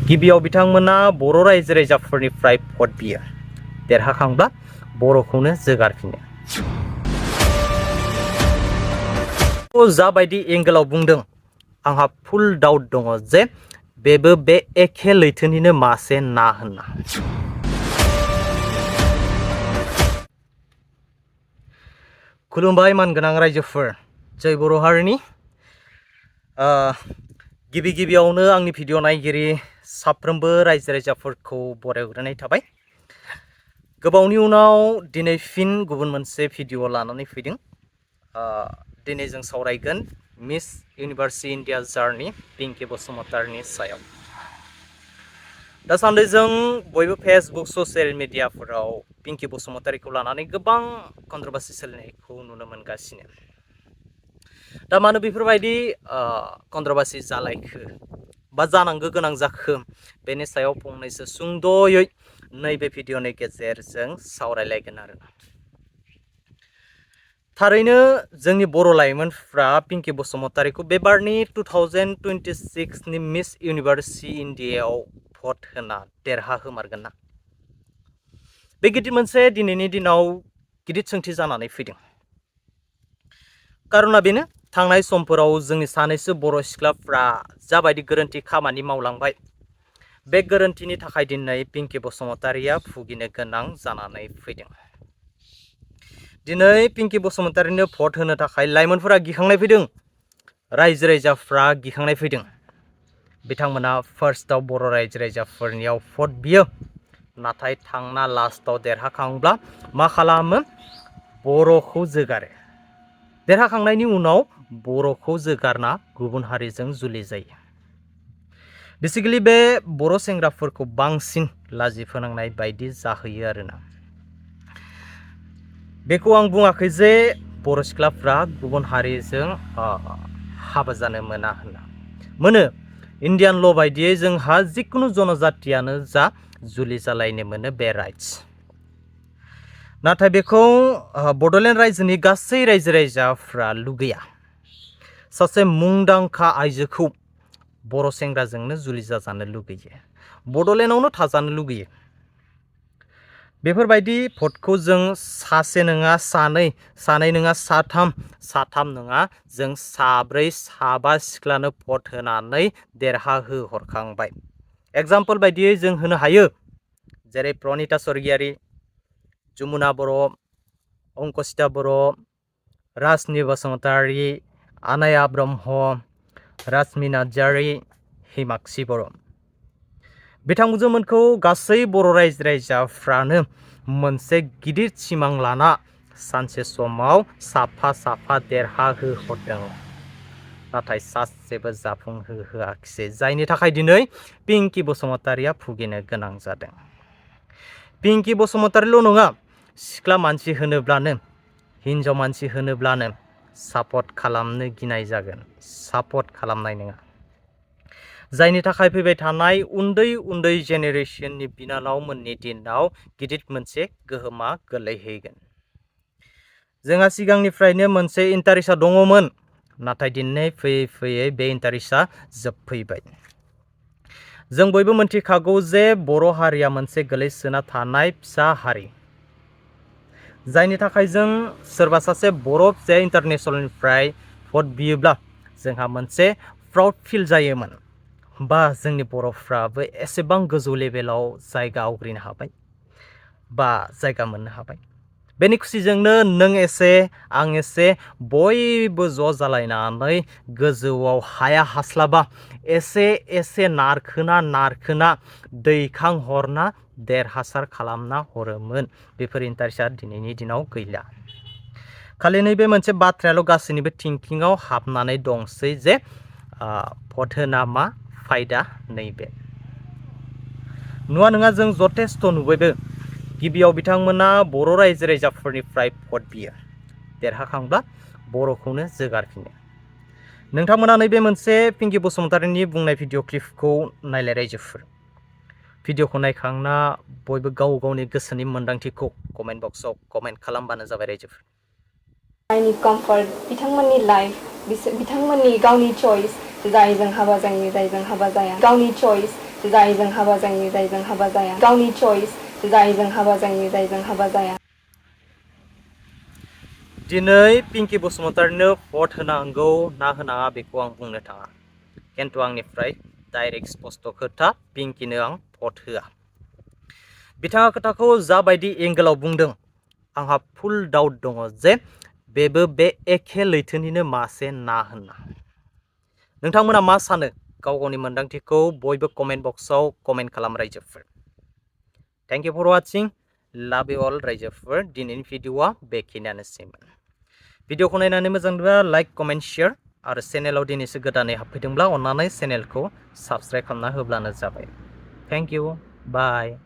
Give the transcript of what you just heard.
गिबियाव बिथांमोना बर' रायजो राजाफोरनिफ्राय भट बियो देरहाखांब्ला बर'खौनो जोगारफिनो जाबायदि एंगेलाव बुंदों आंहा फुल डाउट दङ जे बेबो बे एखे लैथोनिनो मासे ना होनना खुलुमबाय मानगोनां रायजोफोर जय बर' हारिनि गिबियावनो आंनि भिडिअ नायगिरि साफ्रोमबो रायजो राजाफोरखौ बरायग्रोनाय थाबाय गोबावनि उनाव दिनै फिन गुबुन मोनसे भिडिअ लानानै फैदों दिनै जों सावरायगोन miss universe India journey Pinki बसुमतारीनि सायाव दासान्दि जों बयबो फेसबुक ससियेल मिडियाफोराव पिंकि बसुमतारीखौ लानानै गोबां कन्ट्रोभार्सि सोलिनायखौ नुनो मोनगासिनो दा मानो बेफोरबायदि कन्ट्रोभार्सि जालायखो बा जानांगौ गोनां जाखो बेनि सायाव फंनैसो सुंद'यै नैबे भिडिअनि गेजेरजों सावरायलायगोन आरो थारैनो जोंनि बर' लाइमोनफ्रा पिंकि बसुमतारीखौ बेबारनि 2026 नि मिस इउनिभार्स इन्डियायाव भट होना देरहाहोमारगोन ना बे गिदिर मोनसे दिनैनि दिनाव गिदिर सोंथि जानानै फैदों कारना बेनो थांनाय समफोराव जोंनि सानैसो बर' सिख्लाफ्रा जाबायदि गोरोन्थि खामानि मावलांबाय बे गोरोन्थिनि थाखाय दिनै पिंकि बसुमतारीया भुगिनो गोनां जानानै फैदों दिनै पिंकि बसुमतारीनो भट होनो थाखाय लाइमोनफोरा गिखांनाय फैदों रायजो राजाफ्रा गिखांनाय फैदों बिथांमोना फार्स्टआव बर' रायजो राजाफोरनियाव भट बियो नाथाय थांना लास्टआव देरहाखांब्ला मा खालामो बर'खौ जोगारो देरहाखांनायनि उनाव बर'खौ जोगारना गुबुन हारिजों जुलि जायो बेसिकेलि बे बर' सेंग्राफोरखौ बांसिन लाजि फोनांनाय बायदि जाहैयो आरोना बेखौ आं बुङाखै जे बर' सिख्लाफ्रा गुबुन हारिजों हाबा जानो मोना होनना मोनो इन्डियान ल' बायदियै जोंहा जिखुनु जनजातियानो जा जुलि जालायनो मोनो बे राइट्स नाथाय बेखौ बड'लेण्ड रायजोनि गासै रायजो राजाफ्रा लुगैया सासे मुंदांखा आइजोखौ बर' सेंग्राजोंनो जुलि जाजानो लुगैयो बड'लेण्डआवनो थाजानो लुगैयो बेफोरबायदि भटखौ जों सासे नङा सानै नङा साथाम नङा जों साब्रै साबा सिख्लानो भट होनानै देरहाहोहरखांबाय एग्जाम्पल बायदियै जों होनो हायो जेरै प्रनिता स्वर्गियारि जमुना बर' अंकसिता बर' राजनि बसुमतारी आनाया ब्रह्म राजमि नार्जारी हिमाक्षी बर' बिथांमोनखौ गासै बर' रायजो राजाफ्रानो मोनसे गिदिर सिमां लाना सानसे समाव साफा देरहाहोहरदों नाथाय सासेबो जाफुंहोआखिसै जायनि थाखाय दिनै पिंकि बसुमतारीया भुगिनो गोनां जादों पिंकि बसुमतारील' नङा सिख्ला मानसि होनोब्लानो हिन्जाव मानसि होनोब्लानो सापर्ट खालामनो गिनाय जागोन सापर्ट खालामनाय नङा जायनि थाखाय फैबाय थानाय उन्दै जेनेरेशननि बिनानावमोननि दिनाव गिदिर मोनसे गोहोमा गोलैहैगोन जोंहा सिगांनिफ्रायनो मोनसे इन्टारेस्टआ दङमोन नाथाय दिनै फैयै बे इन्टारेस्टआ जोबफैबाय जों बयबो मिन्थिखागौ जे बर' हारिया मोनसे गोलैसोना थानाय फिसा हारि जायनि थाखाय जों सोरबा सासे बर' फिसा इन्टारनेसनेलनिफ्राय भट बियोब्ला जोंहा मोनसे प्राउड फिल जायोमोन बा जोंनि बर'फ्राबो एसेबां गोजौ लेभेलाव जायगा आवग्रिनो हाबाय बा जायगा मोननो हाबाय बेनि खुसिजोंनो नों एसे आं एसे बयबो ज' जालायनानै गोजौआव हाया हास्लाबा एसे नारखोना दैखांहरना देरहासार खालामना हरोमोन बेफोर इन्टारेस्टआ दिनैनि दिनाव गैला खालि नैबे मोनसे बाथ्रायाल' गासैनिबो थिंकिंआव हाबनानै दंसै जे भट होना मा फायदा नैबे नुवा नङा जों जथेस्थ' नुबायबो गिबियाव बिथांमोना बर' रायजो राजाफोरनिफ्राय भट बियो देरहाखांब्ला बर'खौनो जोगारफिनो नोंथांमोना नैबे मोनसे पिंकि बसुमतारीनि बुंनाय भिडिअ क्लिपखौ नायलाय रायजोफोर भिडिअखौ नायखांना बयबो गावनि गोसोनि मोन्दांथिखौ कमेन्ट बक्सआव कमेन्ट खालामबानो जाबाय रायजोफोर आंनि कम्फर्ट बिथांमोननि लाइफ बिथांमोननि गावनि चॉइस जायजों हाबा जायो जायजों हाबा जाया गावनि चॉइस जायजों हाबा जायो जायजों हाबा जाया गावनि चॉइस जायजों हाबा जायो जायजों हाबा जाया दिनै पिंकी बसुमतारीनो भट होनांगौ ना होनाङा बेखौ आं बुंनो थाङा खिन्थु आंनिफ्राय डाइरेक्ट स्पष्ट खोथा पिंकीनो आं भट होआ बिथाङा खोथाखौ जाबायदि एंगेलाव बुंदों आंहा फुल डाउट दङ जे बेबो बे एखे लैथोनिनो मासे ना होनना नोंथांमोना मा सानो गाव गावनि मोन्दांथिखौ बयबो कमेन्ट बक्सआव कमेन्ट खालाम रायजोफोर थेंक इउ फर वाचिं लाभ इउ अल रायजोफोर दिनैनि भिडिअआ बेखिनियानोसैमोन भिडिअखौ नायनानै मोजां मोनोबा लाइक कमेन्ट शेयार आरो चेनेलाव दिनैसो गोदानै हाबफैदोंब्ला अन्नानै चेनेलखौ साबस्क्राइब खालामना होब्लानो जाबाय थेंक इउ बाय